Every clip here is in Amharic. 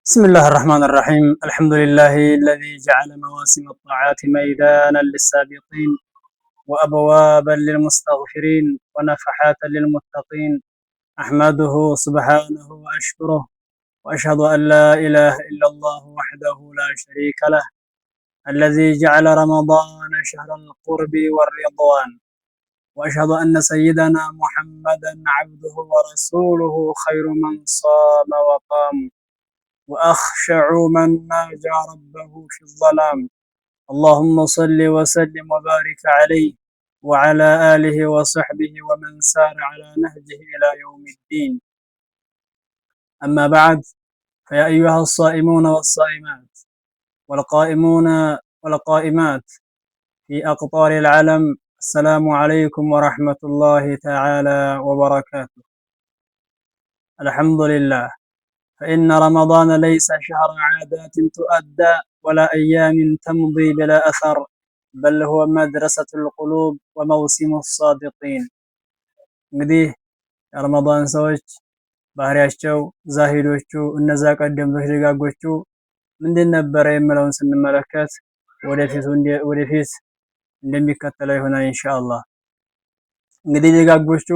بسم الله الرحمن الرحيم. الحمد لله الذي جعل مواسم الطاعات ميدانا للسابقين وأبوابا للمستغفرين ونفحات للمتقين. أحمده سبحانه وأشكره، وأشهد أن لا إله إلا الله وحده لا شريك له الذي جعل رمضان شهر القرب والرضوان، وأشهد أن سيدنا محمدا عبده ورسوله، خير من صام وقام وأخشع من ناجى ربه في الظلام. اللهم صل وسلم وبارك عليه وعلى آله وصحبه ومن سار على نهجه إلى يوم الدين. أما بعد، فيا أيها الصائمون والصائمات والقائمون والقائمات في أقطار العالم، السلام عليكم ورحمة الله تعالى وبركاته. الحمد لله، فإن رمضان ليس شهر عادات تؤدى ولا أيام تمضي بلا أثر، بل هو مدرسة القلوب وموسم الصادقين. እንግዲህ የረመዳን ሰዎች ባህሪያቸው፣ ዛሂዶቹ፣ እነዛ ቀደምቶች ደጋጎቹ ምንድን ነበረ የሚለውን ስንመለከት ወደፊት እንደሚከተለው ይሆናል ኢንሻአላህ። እንግዲህ ደጋጎቹ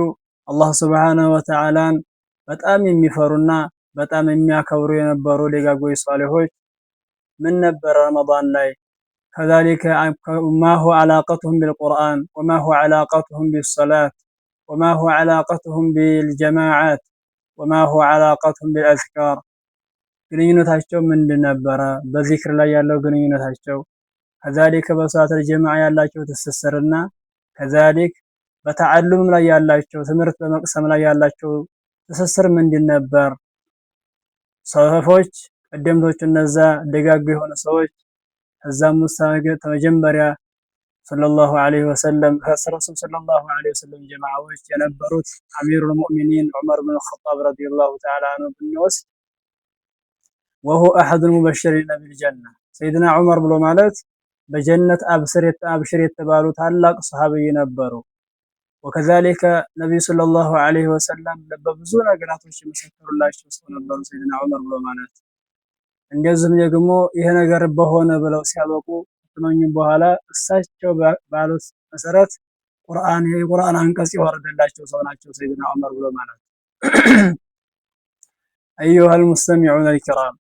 አላህ ሱብሓነሁ ወተዓላን በጣም የሚፈሩና በጣም የሚያከብሩ የነበሩ ደጋጎች ሷሊሆች ምን ነበረ ረመዳን ላይ? كذلك ما هو علاقتهم بالقرآن، وما هو علاقتهم بالصلاة، وما هو علاقتهم بالجماعات، وما هو علاقتهم بالأذكار. ግንኙነታቸው ምንድን ነበረ? በዚክር ላይ ያለው ግንኙነታቸው፣ كذلك በሰላተል ጀማዓ ያላቸው ትስስርና كذلك በተዓሉም ላይ ያላቸው፣ ትምህርት በመቅሰም ላይ ያላቸው ትስስር ምንድን ነበር? ሰለፎች፣ ቀደምቶቹ፣ እነዛ ደጋግ የሆነ ሰዎች፣ ከዛም ውስጥ ከመጀመሪያ ሰለላሁ ዐለይሂ ወሰለም፣ ከረሱል ሰለላሁ ዐለይሂ ወሰለም ጀማዓዎች የነበሩት አሚሩል ሙእሚኒን ዑመር ብን ኸጣብ ረዲየላሁ ተዓላ ዐንሁ ብንወስድ፣ وهو أحد المبشرين بالجنة። ሰይድና ዑመር ብሎ ማለት በጀነት አብሽር የተባሉ ታላቅ ሰሃቢይ ነበሩ። وكذلك ነቢዩ ሰለላሁ ዐለይሂ ወሰለም በብዙ ነገራቶች የመሰከሩላቸው ሰው ነበሩ ሰይድና ዑመር ብሎ ማለት። እንደዚሁም ደግሞ ይሄ ነገር በሆነ ብለው ሲያበቁ ከተመኙ በኋላ እሳቸው ባሉት መሰረት ቁርአን፣ የቁርአን አንቀጽ የወረደላቸው ሰው ናቸው ሰይድና ዑመር ብሎ ማለት። أيها المستمعون الكرام،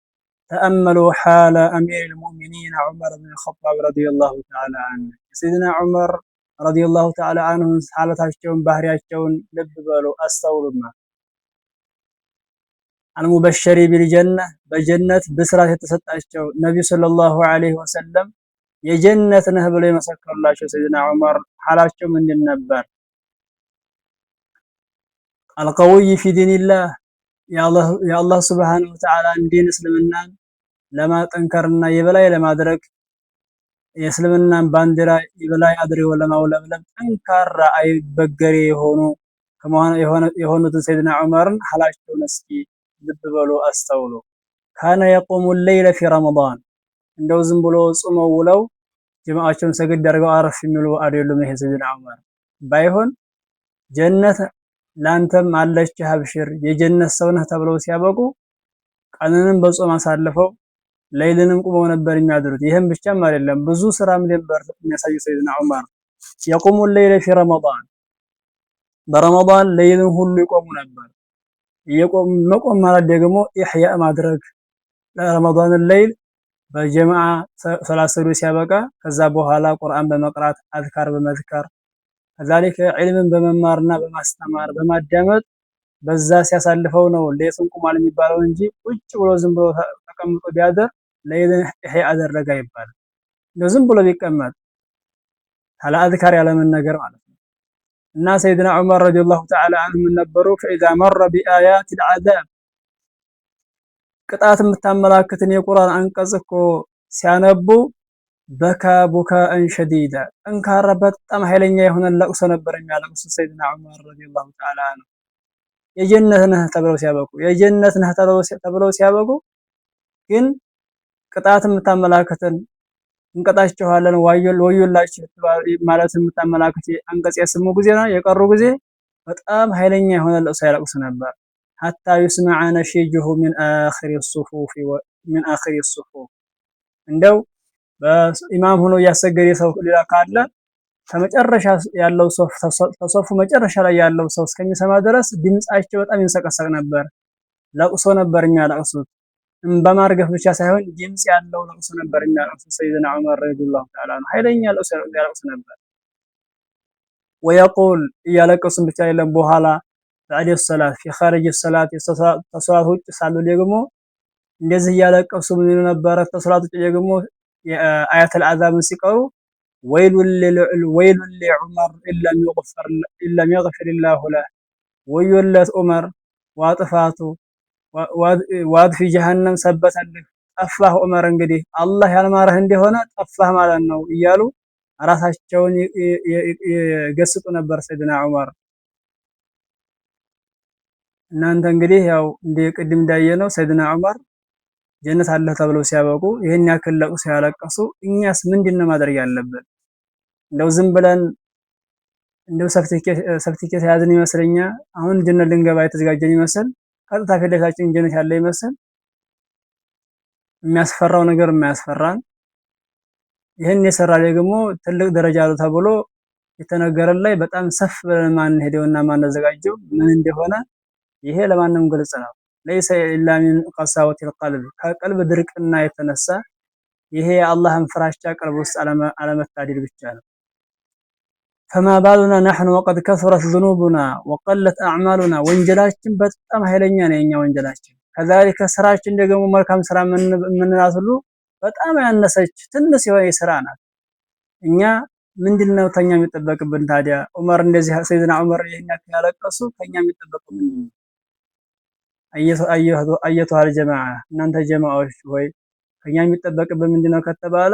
تأملوا حال أمير المؤمنين عمر بن الخطاب رضي الله تعالى عنه። የሰይድና ዑመር ረዲየላሁ ተዓላ አንሁ ሐለታቸውን፣ ባህሪያቸውን ልብ በሉ፣ አስተውሉማ። المبشر بالجنة፣ በጀነት ብስራት የተሰጣቸው፣ ነቢዩ ሰለላሁ ዐለይሂ ወሰለም የጀነት ነህ ብለው የመሰከሩላቸው ሰይድና ዑመር ሐላቸው ምንድን ነበር? القوي في دين الله፣ የአላህ ሱብሓነሁ ወተዓላ ዲን እስልምናን ለማጠንከርና የበላይ ለማድረግ፣ የእስልምናን ባንዲራ የበላይ አድርገው ለማውለብለብ ጠንካራ አይበገሬ የሆኑትን ሰይድና ዑመርን ሐላቸውን እስኪ ልብ በሉ፣ አስተውሉ። كان يقوم الليل في رمضان። እንደው ዝም ብሎ ጾመው ውለው ጀማዓቸውን ሰግድ አድርገው አረፍ የሚሉ አይደሉም። ይሄ ሰይድና ዑመር ባይሆን ጀነት ላንተም አለች፣ አብሽር፣ የጀነት ሰው ነህ ተብለው ሲያበቁ ቀንንም በጾም አሳልፈው ሌይልንም ቁመው ነበር የሚያድሩት። ይህም ብቻም አይደለም፣ ብዙ ስራም ነበር የሚያሳዩ ሰይድና ዑመር። يقوم الليل في رمضان፣ በረመዳን ሌይልን ሁሉ ይቆሙ ነበር። መቆም ማለት ደግሞ ኢሕያ ማድረግ፣ ለረመዳን ሌይል በጀማዓ ሰላት ሰግዶ ሲያበቃ ከዛ በኋላ ቁርአን በመቅራት፣ አዝካር በመዝከር፣ كذلك ዒልምን በመማርና በማስተማር፣ በማዳመጥ በዛ ሲያሳልፈው ነው ሌቱን ቁሟል የሚባለው እንጂ ቁጭ ብሎ ዝም ብሎ ተቀምጦ ቢያደር ሌይልን ኢሕያ አደረገ አይባልም። እንደው ዝም ብሎ ቢቀመጥ ካለ አዝካር ያለምን ነገር ማለት ነው። እና ሰይድና ዑመር ረዲየላሁ ተዓላ ዐንሁ ምን ነበሩ? فإذا مر بآيات العذاب፣ ቅጣት የምታመላክትን የቁርአን አንቀጽ እኮ ሲያነቡ بكى بكاء شديدا፣ ጠንካራ በጣም ኃይለኛ የሆነ ለቅሶ ነበር የሚያለቅሱት ሰይድና ዑመር ረዲየላሁ ተዓላ ዐንሁ። የጀነት ነህ ተብለው ሲያበቁ፣ የጀነት ነህ ተብለው ሲያበቁ ግን ቅጣት የምታመላክትን፣ እንቀጣችኋለን፣ ወዮላችሁ ማለት የምታመላክት አንቀጽ የሰሙ ጊዜና የቀሩ ጊዜ በጣም ኃይለኛ የሆነ ለቅሶ ያለቅሱ ነበር። حتى يسمع نشيجه من آخر الصفوف من آخر الصفوف። እንደው በኢማም ሆኖ እያሰገደ ሰው ሌላ ካለ ከመጨረሻ ያለው ሰው፣ ተሶፉ መጨረሻ ላይ ያለው ሰው እስከሚሰማ ድረስ ድምጻቸው በጣም ይንሰቀሰቅ ነበር። ለቅሶ ነበር የሚያለቅሱት። እንባ ማርገፍ ብቻ ሳይሆን ድምጽ ያለው ለቅሶ ነበር የሚያለቅሱት። ሰይድና ዑመር ረዲየላሁ ተዓላ ዐንሁ ኃይለኛ ለቅሶ ያለቅሱ ነበር። ويقول እያለቀሱም ብቻ የለም፣ በኋላ بعد الصلاة في خارج الصلاة ተሶላት ውጭ ሳሉ ደግሞ እንደዚህ እያለቀሱ ምን ይሉ ነበረ? ተሶላት ውጭ ደግሞ አያተል አዛብን ሲቀሩ ويل لعمر إن لم يغفر الله له፣ ወዮለት ዑመር፣ ዋጥፋቱ ዋድፊ ጀሀነም ሰበተልህ፣ ጠፋህ ዑመር፣ እንግዲህ አላህ ያልማረህ እንደሆነ ጠፋህ ማለት ነው እያሉ ራሳቸውን ይገስጡ ነበር ሰይድና ዑመር። እናንተ እንግዲህ ያው እንደ ቅድም እንዳየነው ሰይድና ዑመር ጀነት አለህ ተብለው ሲያበቁ ይህን ያክል ለቅሶ ያለቀሱ፣ እኛስ ምንድን ነው ማድረግ ያለብን? እንደው ዝም ብለን እንደው ሰርቲፊኬት የያዝን ይመስለኛ አሁን ጀነት ልንገባ የተዘጋጀን ይመስል፣ ቀጥታ ፊት ለፊታችን ጀነት ያለ ይመስል፣ የሚያስፈራው ነገር የማያስፈራን፣ ይህን የሰራ ደግሞ ትልቅ ደረጃ አለው ተብሎ የተነገረን ላይ በጣም ሰፍ ብለን ማንሄደውና ማንዘጋጀው ምን እንደሆነ ይሄ ለማንም ግልጽ ነው። ليس إلا من قساوة القلب፣ ከቀልብ ድርቅና የተነሳ ይሄ የአላህን ፍራቻ ቀልብ ውስጥ አለመታደል ብቻ ነው። فما بالنا نحن وقد كثرت ذنوبنا وقلت أعمالنا። ወንጀላችን በጣም ኃይለኛ ነው የኛ ወንጀላችን። كذلك ስራችን ደግሞ መልካም ስራ የምንላት ሁሉ በጣም ያነሰች ትንሽ የሆነ ስራ ናት። እኛ ምንድነው ተኛ የሚጠበቅብን ታዲያ? ዑመር እንደዚህ፣ ሰይድና ዑመር ይሄን ያክል ያለቀሱ፣ ከኛ የሚጠበቀው ምንድነው? أيتها الجماعة፣ እናንተ ጀማዓዎች ሆይ፣ ከኛ የሚጠበቅብን ምንድነው ከተባለ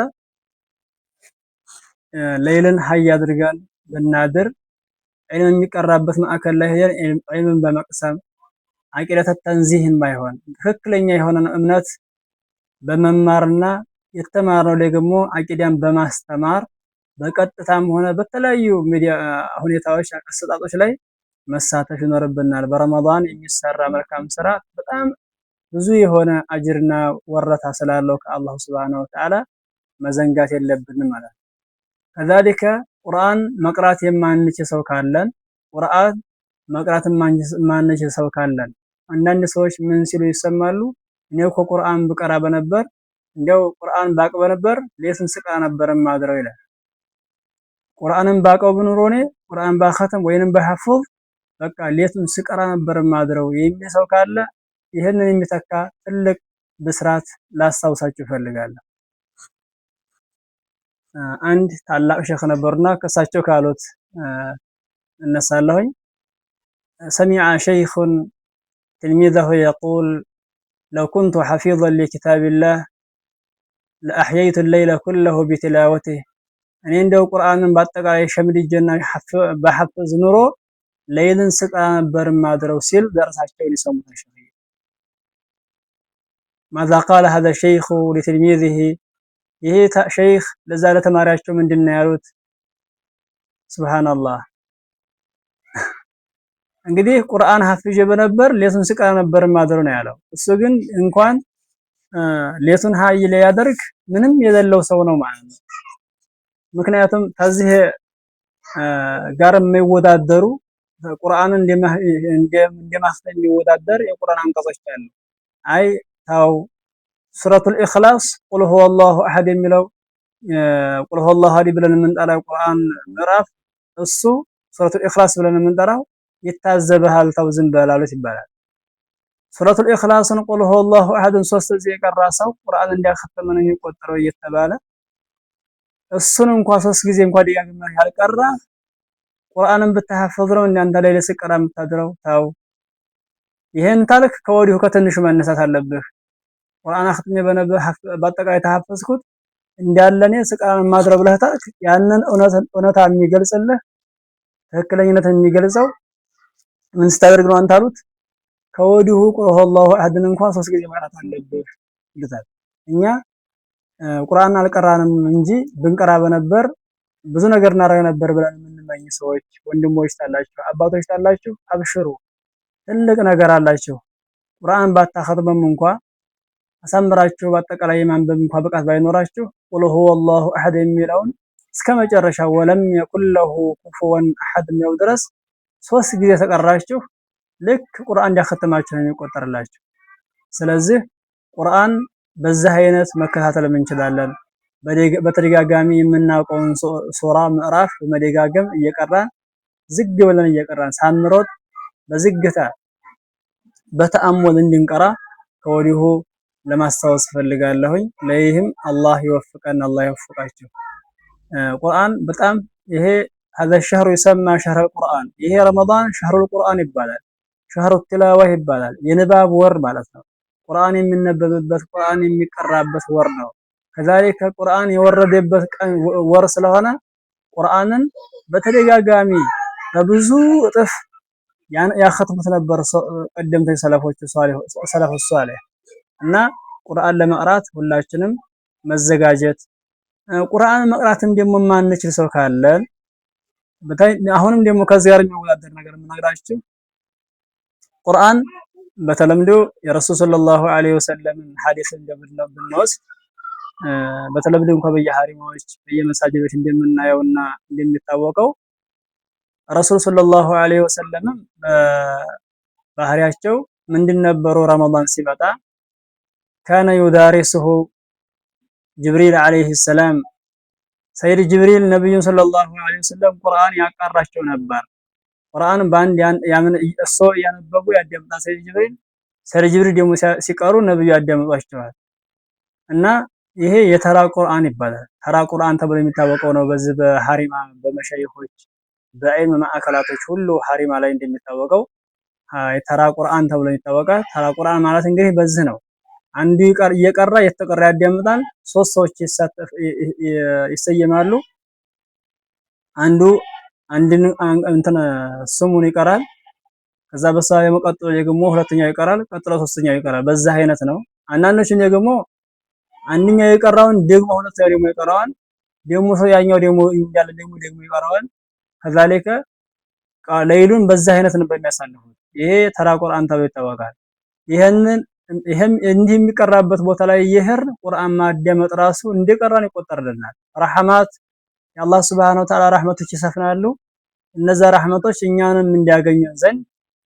ሌይልን ሀይ አድርገን ብናድር፣ ዒልም የሚቀራበት ማዕከል ላይ ሄደን ዒልምን በመቅሰም፣ አቂደተ ተንዚህን ባይሆን ትክክለኛ የሆነን እምነት በመማርና የተማርነው ደግሞ አቂዳን በማስተማር በቀጥታም ሆነ በተለያዩ ሚዲያ ሁኔታዎች አሰጣጦች ላይ መሳተፍ ይኖርብናል። በረመዳን የሚሰራ መልካም ስራ በጣም ብዙ የሆነ አጅርና ወረታ ስላለው ከአላሁ ሱብሓነሁ ወተዓላ መዘንጋት የለብንም ማለት ነው። كذلك ቁርአን መቅራት የማንችል ሰው ካለን፣ ቁርአን መቅራት የማንችል ሰው ካለን፣ አንዳንድ ሰዎች ምን ሲሉ ይሰማሉ? እኔ እኮ ቁርአን ብቀራ በነበር፣ እንዲያው ቁርአን ባቅ በነበር ሌቱን ስቀራ ነበር ማድረው ይላል። ቁርአንን ባቀው ብኑሮ፣ እኔ ቁርአን ባኸተም ወይንም ባሐፍዝ በቃ ሌቱን ስቀራ ነበር ማድረው የሚል ሰው ካለ ይህንን የሚተካ ትልቅ ብስራት ላስታውሳችሁ እፈልጋለሁ። አንድ ታላቅ ሼኽ ነበሩና ከእሳቸው ካሉት እነሳለሁኝ። سمع شيخ تلميذه يقول لو كنت حفيظا لكتاب الله لأحييت الليل كله بتلاوته፣ እኔ እንደው ቁርአንን በአጠቃላይ ሸምድጄና በሐፍዝ ኑሮ ሌይልን ስቀራ ነበር ማድረው ሲል ደረሳቸውን ይሰሙታል። ሸይኽ ماذا قال هذا الشيخ لتلميذه? ይሄ ሸይኽ ለዛ ለተማሪያቸው ምንድን ነው ያሉት? ሱብሃንአላህ፣ እንግዲህ ቁርአን ሐፍዤ በነበር ሌቱን ስቀራ ነበር ማድረው ነው ያለው። እሱ ግን እንኳን ሌቱን ሀይ ሊያደርግ ምንም የሌለው ሰው ነው ማለት ነው። ምክንያቱም ከዚህ ጋር የሚወዳደሩ፣ ቁርአንን እንደማክተም የሚወዳደር የቁርአን አንቀጾች አሉ። አይ ታው፣ ሱረቱል ኢኽላስ፣ قل هو الله أحد የሚለው፣ قل هو الله أحد ብለን የምንጠራው ቁርአን ምዕራፍ፣ እሱ ሱረቱል ኢኽላስ ብለን የምንጠራው ይታዘብሃል፣ ተው ዝም በል አሉት ይባላል። ሱረቱል ኢኽላስን قل هو الله أحد ን ሶስት ጊዜ የቀራ ሰው ቁርአን እንዲያከተመ ነው የሚቆጠረው እየተባለ፣ እሱን እንኳ ሶስት ጊዜ እንኳ ደጋግመህ ያልቀራ ቁርአንን ብትሐፍዝ ነው እንደ አንተ ላይ ለስቀራ የምታድረው? ተው፣ ይሄን ታልክ ከወዲሁ ከትንሹ መነሳት አለብህ። ቁርአን አኽትሜ በነበር፣ በአጠቃላይ ተሐፈዝኩት እንዳለ እኔ ስቀራ ማድረው ብለህ ታልክ፣ ያንን እውነታ የሚገልጽልህ፣ ትክክለኝነትን የሚገልጸው ምን ስታደርግ ነው አንተ አሉት። ከወዲሁ قل هو الله أحد ን እንኳን ሶስት ጊዜ መቅራት አለብህ ይሉታል። እኛ ቁርአን አልቀራንም እንጂ ብንቀራ በነበር ብዙ ነገር እናደርግ ነበር ብለን የምንመኝ ሰዎች፣ ወንድሞች ታላችሁ፣ አባቶች ታላችሁ፣ አብሽሩ፣ ትልቅ ነገር አላችሁ። ቁርአን ባታኸትምም እንኳ አሳምራችሁ በአጠቃላይ የማንበብ እንኳ ብቃት ባይኖራችሁ قل هو الله أحد የሚለውን እስከ መጨረሻ ولم يكن له كفوا أحد የሚለው ድረስ 3 ጊዜ ተቀራችሁ ልክ ቁርአን እንዳከተማችሁ ነው የሚቆጠርላችሁ። ስለዚህ ቁርአን በዚህ አይነት መከታተል እንችላለን። በተደጋጋሚ የምናውቀውን ሱራ ምዕራፍ በመደጋገም እየቀራን ዝግ ብለን እየቀራን ሳንሮጥ በዝግታ በተአሙል እንድንቀራ ከወዲሁ ለማስታወስ እፈልጋለሁኝ። ለይህም አላህ ይወፍቀን፣ አላህ ይወፍቃችሁ። ቁርአን በጣም ይሄ هذا الشهر يسمى شهر القرآن፣ ይሄ ረመዳን شهر القرآن ይባላል። شهر التلاوة ይባላል። የንባብ ወር ማለት ነው። ቁርአን የሚነበብበት ቁርአን የሚቀራበት ወር ነው። ከዛሬ ከቁርአን የወረደበት ቀን ወር ስለሆነ ቁርአንን በተደጋጋሚ በብዙ እጥፍ ያኸትሙት ነበር ቀደምት ሰለፎች ሰለፉ ሷሊህ። እና ቁርአን ለመቅራት ሁላችንም መዘጋጀት፣ ቁርአን መቅራትም ደግሞ የማንችል ሰው ካለን አሁንም ደግሞ ከዚህ ጋር የሚወዳደር ነገር የምነግራችሁ ቁርአን በተለምዶ የረሱል صلى الله عليه وسلم ሐዲስ ብንወስድ በተለምዶ እንኳን በየሐሪማዎች በየመሳጅዶች እንደምናየውና እንደሚታወቀው ረሱል صلى الله عليه وسلم ባህሪያቸው ምንድን ነበሩ? ረመዳን ሲመጣ كان يدارسه جبريل عليه السلام፣ ሰይድ ጅብሪል ነብዩን صلى الله عليه وسلم ቁርአን ያቃራቸው ነበር። ቁርአን በአንድ ያምን እሶ እያነበቡ ያዳምጣል ሰይድ ጅብሪል። ሰይድ ጅብሪል ደግሞ ሲቀሩ ነብዩ ያዳምጧቸዋል። እና ይሄ የተራ ቁርአን ይባላል። ተራ ቁርአን ተብሎ የሚታወቀው ነው። በዚህ በሐሪማ በመሸይኾች በዒልም ማዕከላቶች ሁሉ ሐሪማ ላይ እንደሚታወቀው የተራ ቁርአን ተብሎ ይታወቃል። ተራ ቁርአን ማለት እንግዲህ በዚህ ነው። አንዱ እየቀራ የተቀራ ያዳምጣል። 3 ሰዎች ይሰየማሉ። አንዱ አንድን እንትን ስሙን ይቀራል። ከዛ በሳ የመቀጥሎ ደግሞ ሁለተኛው ይቀራል። ቀጥሎ ሶስተኛው ይቀራል። በዛ አይነት ነው። አንዳንዶች ደግሞ አንደኛው የቀራውን ደግሞ ሁለተኛው ደግሞ ይቀራዋል። ደግሞ ሰው ያኛው ደግሞ እንዳለ ደግሞ ይቀራዋል። ከዛሊከ ለይሉን በዛ አይነት ነው የሚያሳልፉት። ይሄ ተራ ቁርአን ተብሎ ይታወቃል። ይሄንን ይሄም እንዲህ የሚቀራበት ቦታ ላይ ይሄር ቁርአን ማዳመጥ ራሱ እንደቀራን ይቆጠርልናል። ረሐማት የአላህ Subhanahu Wa Ta'ala ረህመቶች ይሰፍናሉ። እነዛ ረህመቶች እኛንም እንዲያገኙን ዘንድ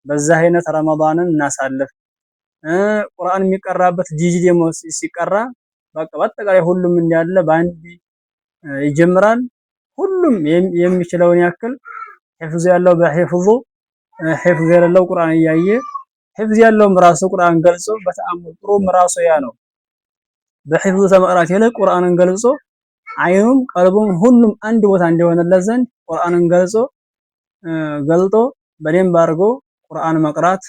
በዛ አይነት ረመዳንን እናሳልፍ። ቁርአን የሚቀራበት ጂጂ ደግሞ ሲቀራ በቃ በአጠቃላይ ሁሉም እንዳለ በአንድ ይጀምራል። ሁሉም የሚችለውን ያክል ሒፍዝ ያለው በሒፍዙ፣ ሒፍዝ የሌለው ቁርአን እያየ፣ ሒፍዝ ያለውም ራሱ ቁርአን ገልጾ በተአምር ጥሩም ራሱ ያ ነው። በሒፍዙ ተመቅራት ይልቅ ቁርአንን ገልጾ አይኑም ቀልቡም ሁሉም አንድ ቦታ እንዲሆንለት ዘንድ ቁርአንን ገልጾ ገልጦ በደንብ አድርጎ ቁርአን መቅራት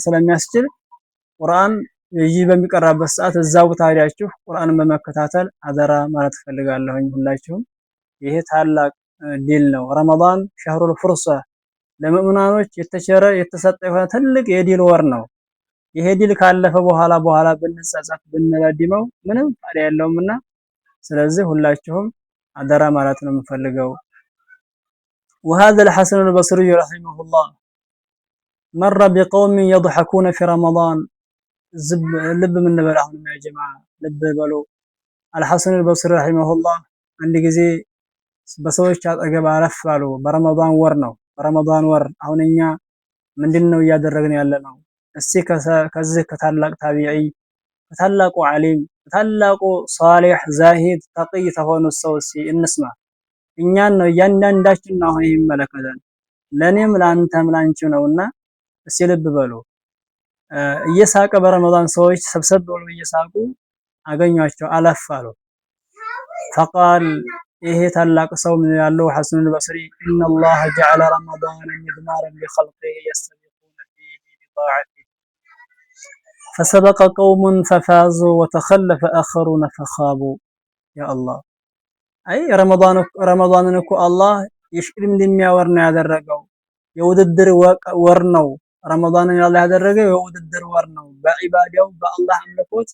ስለሚያስችል ቁርአን ይህ በሚቀራበት ሰዓት እዛ ቦታ ሄዳችሁ ቁርአንን በመከታተል አደራ ማለት እፈልጋለሁኝ። ሁላችሁም ይሄ ታላቅ ዲል ነው። ረመዳን شهر الفرصة ለምእመናኖች የተቸረ የተሰጠ የሆነ ትልቅ የዲል ወር ነው። ይሄ ዲል ካለፈ በኋላ ብንጸጸት ብንለድመው ምንም ፋይዳ የለውምና ስለዚህ ሁላችሁም አደራ ማለት ነው የምፈልገው። وهذا الحسن البصري رحمه الله مر بقوم يضحكون في رمضان። ልብ ምን አሁን يا جماعة ልብ በሉ። አልሐሰን አልበስሪ رحمه الله አንድ ጊዜ በሰዎች አጠገብ አለፍ አሉ። በረመዳን ወር ነው። በረመዳን ወር አሁን እኛ ምንድነው እያደረግን ያለነው? እስቲ ከዚህ ከታላቅ ታቢዒ ከታላቁ ዓሊም ከታላቁ ሷሊህ ዛሂድ ተቂይ ተሆኑ ሰው እስቲ እንስማ። እኛን ነው እያንዳንዳችን ነው አሁን የሚመለከተን፣ ለኔም ለአንተም ላንቺም ነውና እስቲ ልብ በሉ። እየሳቀ በረመዳን ሰዎች ሰብሰብ ብለው እየሳቁ አገኟቸው፣ አለፍ አሉ። فقال ይሄ ታላቅ ሰው ምን ያለው ሐሰን አልበስሪ إن الله جعل رمضان مضمارا لخلقه يستبقون فيه بطاعته فسبق قوم ففازوا وتخلف آخرون فخابوا። يا الله አይ ረመዳንን እኮ አላህ የሽቅድምድሚያ ወር ነው ያደረገው፣ የውድድር ወር ነው። ረመዳንን አላህ ያደረገው የውድድር ወር ነው። በዒባዳው በአላህ አምልኮት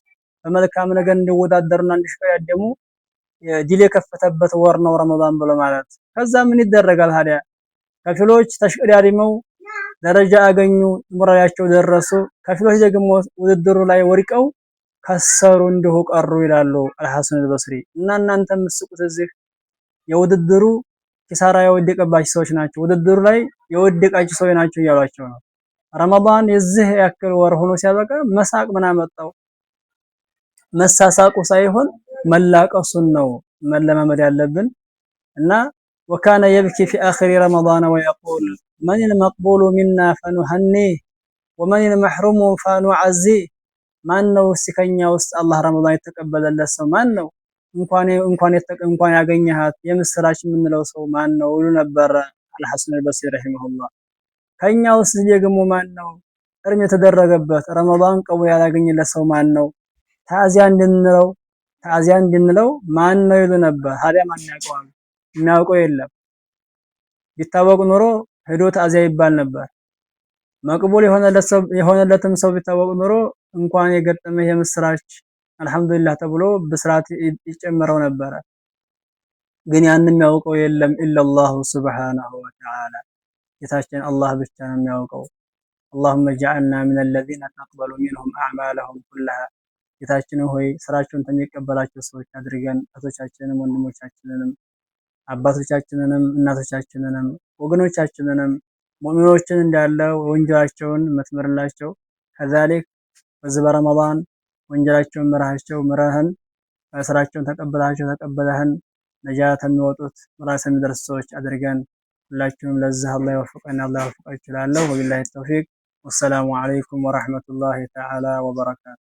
በመልካም ነገር እንዲወዳደሩና እንዲሽቀዳደሙ ድል የከፈተበት ወር ነው ረመዳን ብሎ ማለት። ከዛ ምን ይደረጋል ታዲያ? ከፊሎች ተሽቀዳድመው ደረጃ አገኙ፣ ሙራዳቸው ደረሱ። ከፊሎች ደግሞ ውድድሩ ላይ ወድቀው ከሰሩ፣ እንዲሁ ቀሩ ይላሉ አልሐሰን አልበስሪ። እና እናንተ የምትስቁት እዚህ የውድድሩ ኪሳራ የወደቀባቸው ሰዎች ናቸው፣ ውድድሩ ላይ የወደቃቸው ሰዎች ናቸው እያሏቸው ነው። ረመዳን የዚህ ያክል ወር ሆኖ ሲያበቃ መሳቅ ምን አመጣው? መሳሳቁ ሳይሆን መላቀሱን ነው መለማመድ ያለብን። እና وكان يبكي في آخر رمضان ويقول من المقبول منا فنهنيه ومن المحروم فنعزيه። ማን ነው እስቲ ከኛ ውስጥ አላህ ረመዳን የተቀበለለት ሰው ማን ነው? እንኳን እንኳን እንኳን ያገኘሃት የምስራች የምንለው ሰው ማን ነው ይሉ ነበረ አልሐሰን አልበስሪ رحمه الله። ከኛ ውስጥ ደግሞ ማን ነው እርም የተደረገበት ረመዳን ቀቡል ያላገኘለት ሰው ማን ነው? ታዚያ እንድንለው ታዚያ እንድንለው ማን ነው ይሉ ነበር። ታዲያ ማን ያውቀዋል? የሚያውቀው የለም። ቢታወቅ ኖሮ ሄዶ ታዚያ ይባል ነበር። መቅቡል የሆነለትም ሰው ቢታወቅ ኖሮ እንኳን የገጠመህ የምስራች አልሐምዱሊላህ ተብሎ ብስራት ይጨመረው ነበረ። ግን ያንን የሚያውቀው የለም ኢላላሁ ሱብሓነሁ ወተዓላ፣ ጌታችን አላህ ብቻ ነው የሚያውቀው። አላሁመ ጀዐልና ሚነ ለዚነ ተቅበሉ ሚንሁም አዕማለሁም ኩለሃ። ጌታችን ሆይ ስራቸውን ከሚቀበላቸው ሰዎች አድርገን፣ እህቶቻችንንም ወንድሞቻችንንም አባቶቻችንንም እናቶቻችንንም ወገኖቻችንንም ሙእሚኖችን እንዳለ ወንጀላቸውን ምትምርላቸው፣ ከዛሊክ በዚህ በረመዳን ወንጀላቸውን ምራቸው ምረህን፣ ስራቸውን ተቀበላቸው ተቀበለህን፣ ነጃት የሚወጡት ራስ የሚደርሱ ሰዎች አድርገን። ሁላችሁም ለዚህ አላህ ይወፍቀን፣ አላህ ይወፍቃችሁ እላለሁ። ወቢላሂ ተውፊቅ፣ ወሰላሙ አለይኩም ወራህመቱላሂ ተዓላ ወበረካቱ።